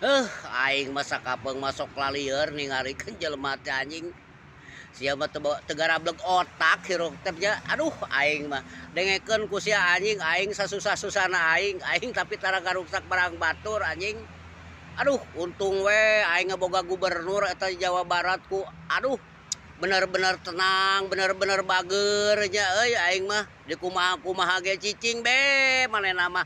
Heuh, aing mah sakapeung mah sok lalieur ningarikeun jelema teh anjing. Sia mah teu garablek otak hirup teh nya. Aduh, aing mah dengekeun ku sia anjing, aing sasusah-susahna aing, aing tapi tara ngaruksak barang batur anjing. Aduh, untung we aing ngaboga gubernur eta Jawa Barat ku aduh bener-bener tenang, bener-bener bager nya euy aing mah dikumaha-kumaha ge cicing be manehna mah.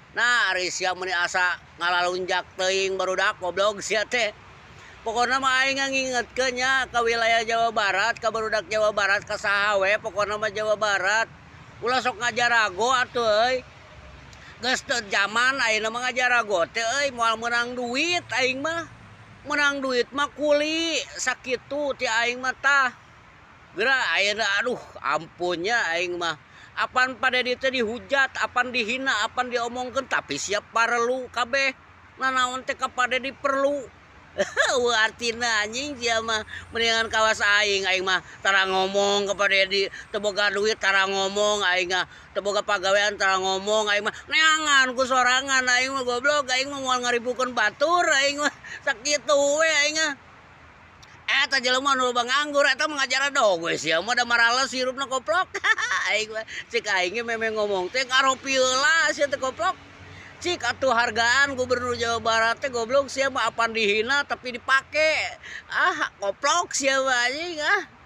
Nah, ari sia meuni asa ngalalunjak teuing barudak goblok sia teh. Pokona mah aing ngingetkeun nya ka wilayah Jawa Barat, ka barudak Jawa Barat, ka saha we pokona mah Jawa Barat. Ulah sok ngajarago atuh euy. Geus teu jaman ayeuna mah ngajarago teh euy, moal meunang duit aing mah. Meunang duit mah kuli sakitu ti aing mah tah. Geura ayeuna aduh ampun nya aing mah. Apan Pa Dedi teh dihujat, apan dihina, apan diomongkeun tapi siap parelu kabeh. Nanaon teh ka Pa Dedi perlu. Eueuh artina anjing sia mah mendingan kawas aing, aing mah tara ngomong ka Pa Dedi, teu boga duit tara ngomong aing mah, teu boga pagawean tara ngomong aing mah, neangan ku sorangan aing mah goblok, aing mah moal ngaribukeun batur aing mah, sakitu we aing mah. Eta jelema nu loba nganggur eta mah ngajaradog we sia mah da marales hirupna koplok. Aing mah cek aing ge memeh ngomong teh ngaropi heula sia teh koplok. Cik atuh hargaan gubernur Jawa Barat teh goblok sia mah apan dihina tapi dipake. Ah koplok sia mah anjing ah.